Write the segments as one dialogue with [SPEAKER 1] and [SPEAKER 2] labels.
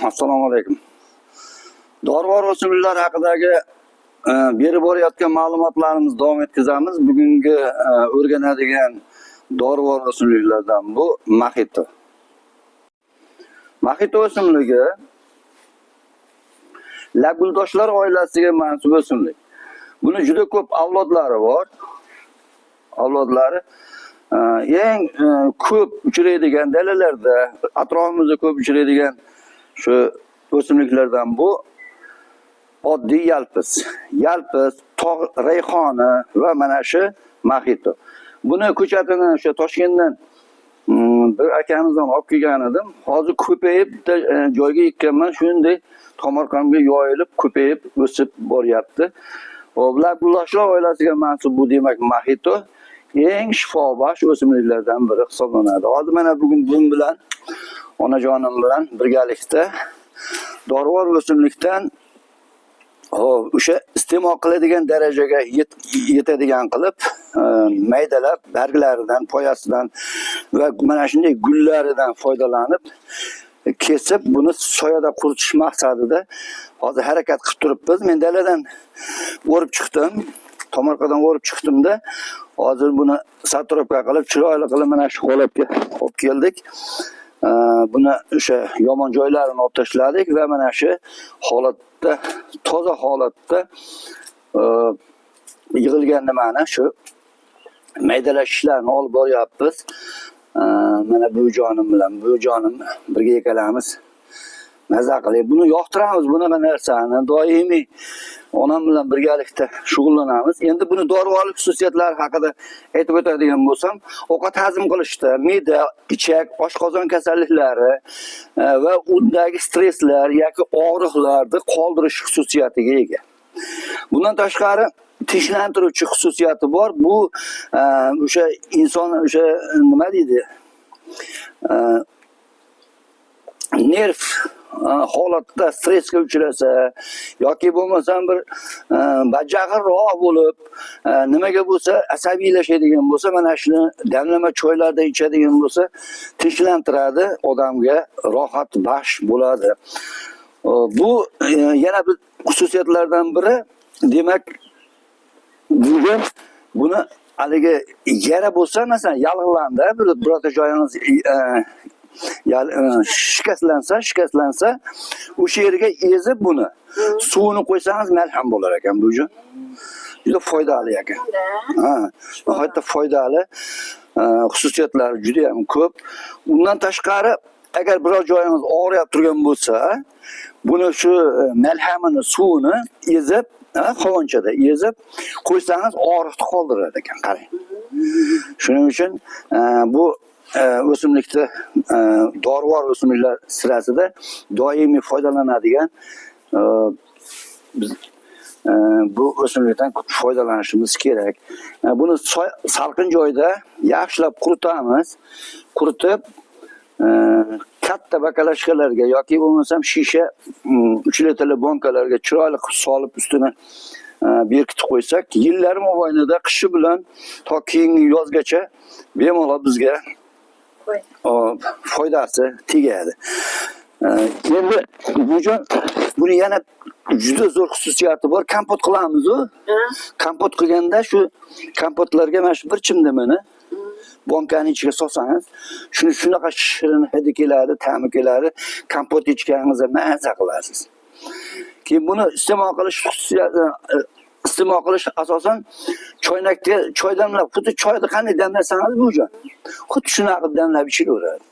[SPEAKER 1] Assalomu alaykum. Dorivor o'simliklar haqidagi berib borayotgan ma'lumotlarimizni davom etkazamiz. Bugungi o'rganadigan dorivor o'simliklardan bu maxito. Maxito o'simligi labguldoshlar oilasiga mansub o'simlik. Buni juda ko'p avlodlari bor. Avlodlari eng ko'p uchraydigan dalalarda, atrofimizda ko'p uchraydigan shu o'simliklardan bu oddiy yalpiz. Yalpiz, tog' rayhoni va mana shu maxito. Buni ko'chatini o'sha Toshkentdan bir akamizdan olib kelgan edim. Hozir ko'payib bitta joyga ekkanman, shunday tomorqamga yoyilib, ko'payib o'sib boryapti. Hop, labguldoshlar oilasiga mansub bu, demak, maxito eng shifobaxsh o'simliklardan biri hisoblanadi. Hozir mana bugun bun bilan, onajonim bilan birgalikda dorivor o'simlikdan, hop, o'sha iste'mol qiladigan darajaga yetadigan qilib, maydalab, barglaridan, poyasidan va mana shunday gullaridan foydalanib, kesib, buni soyada quritish maqsadida hozir harakat qilib turibmiz. Men daladan o'rib chiqdim, tomorqadan o'rib chiqdimda, hozir buni сортировка qilib, chiroyli qilib mana shu holatga olib keldik. Buni o'sha yomon joylarini olib tashladik va mana shu holatda, toza holatda yig'ilgan nimani, shu maydalash ishlarini olib boryapmiz. Mana buvijonim bilan, buvijonim birga ikkalamiz maza qilib buni yoqtiramiz, bunaqa narsani doimiy onam bilan birgalikda shug'ullanamiz. Endi buni dorivorlik xususiyatlari haqida aytib o'tadigan bo'lsam, ovqat hazm qilishda, me'da, ichak, oshqozon kasalliklari va undagi stresslar yoki og'riqlarni qoldirish xususiyatiga ega. Bundan tashqari tinchlantiruvchi xususiyati bor. Bu o'sha inson, o'sha nima deydi, nerv holatda stressga uchrasa yoki bo'lmasam bir badjahlroq bo'lib, nimaga bo'lsa asabiylashadigan bo'lsa, mana shuni damlama choylarda ichadigan bo'lsa, tinchlantiradi, odamga rohat baxsh bo'ladi. Bu yana bir xususiyatlardan biri, demak, bugun buni haligi yara bo'lsa, masalan, yallig'landi, bir birorta joyingiz shikastlansa, o'sha yerga ezib buni suvini qo'ysangiz, malham bo'lar ekan bu juda foydali ekan. Ha, nihoyatda foydali, xususiyatlari juda ham ko'p. Undan tashqari, agar biror joyingiz og'riyap turgan bo'lsa, buni shu malhamini suvini ezib, qovonchada ezib qo'ysangiz, og'riqni qoldirar ekan, qarang. Shuning uchun bu o'simlikni dorivor o'simliklar sirasida doimiy foydalanadigan, biz bu o'simlikdan foydalanishimiz kerak. Buni salqin joyda yaxshilab quritamiz. Quritib, katta баклажка larga yoki bo'lmasam shisha 3 litrli bankalarga chiroyli qilib solib, ustini berkitib qo'ysak, yillar mobaynida qishi bilan to keyingi yozgacha bemalol bizga foydasi tegadi. Endi bujon, buni yana juda zo'r xususiyati bor. Kompot qilamiz-u. Kompot qilganda shu kompotlarga mana shu bir chimdimini bonkani ichiga solsangiz, shuni shunaqa shirin hidi keladi, ta'mi keladi. Kompot ichganingizda maza qilasiz. Keyin buni iste'mol qilish xususiyati, iste'mol qilish asosan choynakda choy damlab, xuddi choyni qanday damlasangiz, bujon, xuddi shunaqa qilib damlab ichilaveradi.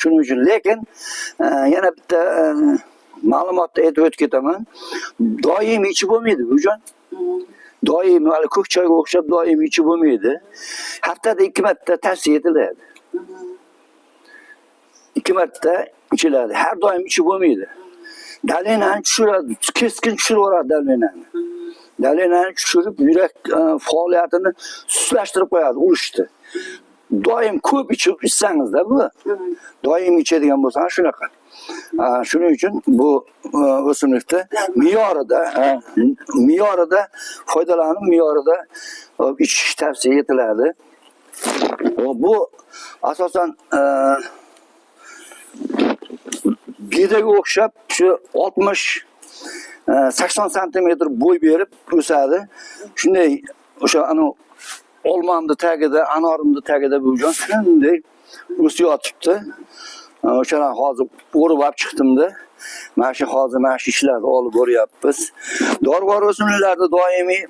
[SPEAKER 1] Shuning uchun lekin yana bitta ma'lumotni aytib o'tib ketaman. Doim ichib bo'lmaydi, bujon. Doim hali ko'k choyga o'xshab doim ichib bo'lmaydi. Haftada 2 marta tavsiya etiladi. 2 marta ichiladi. Har doim ichib bo'lmaydi. Давление ni tushiradi, keskin tushirib yuboradi давление ni. Давление ni tushirib, yurak faoliyatini sustlashtirib qo'yadi, urishdi. Doim ko'p ichib ichsangizda bu. Doim ichadigan bo'lsangiz shunaqa. Shuning uchun bu o'simlikni me'yorida foydalanib, me'yorida ichish tavsiya etiladi. Bu asosan Bedaga o'xshab shu 60-80 santimetr bo'y berib o'sadi. Shunday o'sha anu olmamni tagida, anorimni tagida buvijon shunday o'sib yotibdi. O'shalar hozir o'rib olib chiqdimda. Mana shu hozir mana shu ishlarni olib boryapmiz. Dorivor o'simliklarni doimiy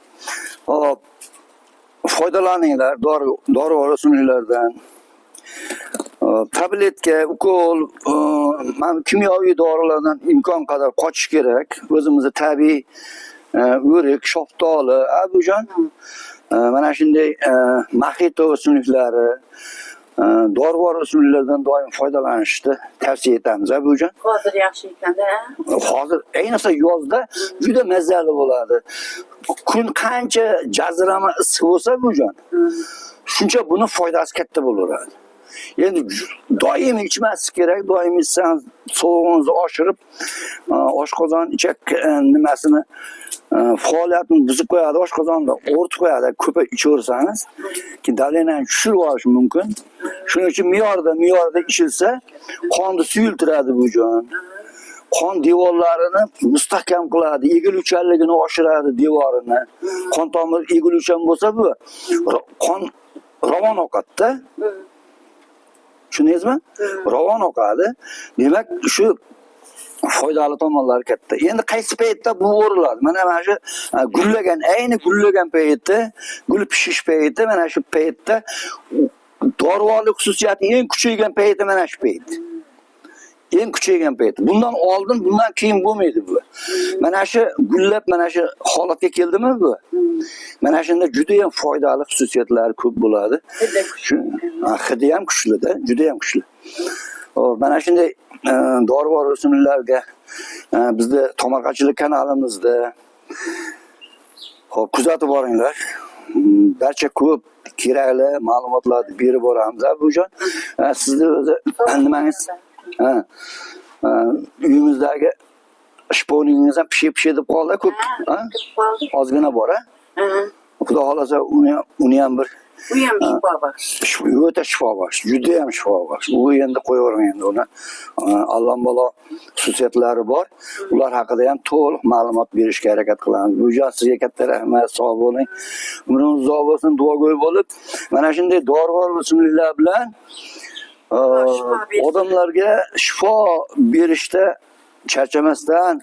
[SPEAKER 1] hop foydalaninglar, dorivor o'simliklardan. Tabletka, ukol, mana kimyoviy dorilardan imkon qadar qochish kerak. O'zimizni tabiiy o'rik, shaftoli, abujon, mana shunday maxito o'simliklari, dorivor o'simliklardan doim foydalanishni tavsiya etamiz, abujon.
[SPEAKER 2] Hozir yaxshi ekanda.
[SPEAKER 1] Hozir ayniqsa yozda juda mazali bo'ladi. Kun qancha jazirama issiq bo'lsa, bujon, shuncha buni foydasi katta bo'laveradi. Endi doim ichmaslik kerak, doim ichsangiz sovug'ingizni oshirib, oshqozon ichak nimasini faoliyatini buzib qo'yadi, oshqozonni og'ritib qo'yadi. Ko'p ichaversangiz, keyin davleniyani tushirib yuborishi mumkin. Shuning uchun me'yorida ichilsa, qonni suyultiradi bu jon. Qon devorlarini mustahkam qiladi, egiluvchanligini oshiradi devorini. Qon tomir egiluvchan bo'lsa bu qon ravon oqadi-da. Tushundingizmi? Ravon oqadi. Demak, shu foydali tomonlari katta. Endi qaysi paytda bu o'riladi? Mana shu gullagan, ayni gullagan paytda, gul pishish payti, mana shu paytda dorivorlik xususiyati eng kuchaygan payti mana shu payt. Eng kuchaygan payt. Bundan oldin, bundan keyin bo'lmaydi bu. Mana shu gullab, mana shu holatga keldimi bu? Mana shunda juda ham foydali xususiyatlari ko'p bo'ladi. Shu hidi ham kuchli-da, juda ham kuchli. Mana shunday dorivor o'simliklarga bizda tomorqachilik kanalimizda hop kuzatib boringlar. Barcha ko'p kerakli ma'lumotlarni berib boramiz. Bujon, sizni o'zi nimangiz? Uyingizdagi shponingiz ham pishib deb qoldi ko'p. Ozgina bor, ha? Xudo xolasa uni ham bir
[SPEAKER 2] U ham shifobaxsh.
[SPEAKER 1] O'ta shifobaxsh, juda ham shifobaxsh. U endi qo'yavering endi uni. Allambalo xususiyatlari bor. Ular haqida ham to'liq ma'lumot berishga harakat qilamiz. Bujon, sizga katta rahmat, sog' bo'ling. Umringiz uzoq bo'lsin, duogo'y bo'lib, mana shunday dorivor o'simliklar bilan odamlarga shifo berishda charchamasdan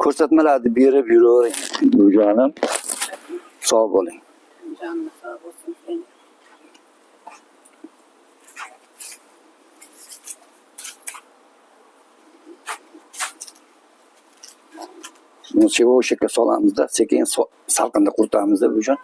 [SPEAKER 1] ko'rsatmalarni berib yuravering. Bujonim, sog' bo'ling.
[SPEAKER 2] Jonim sog' bo'lsin.
[SPEAKER 1] Buni sevoshikka solamizda, sekin salqinda quritamizda bujon.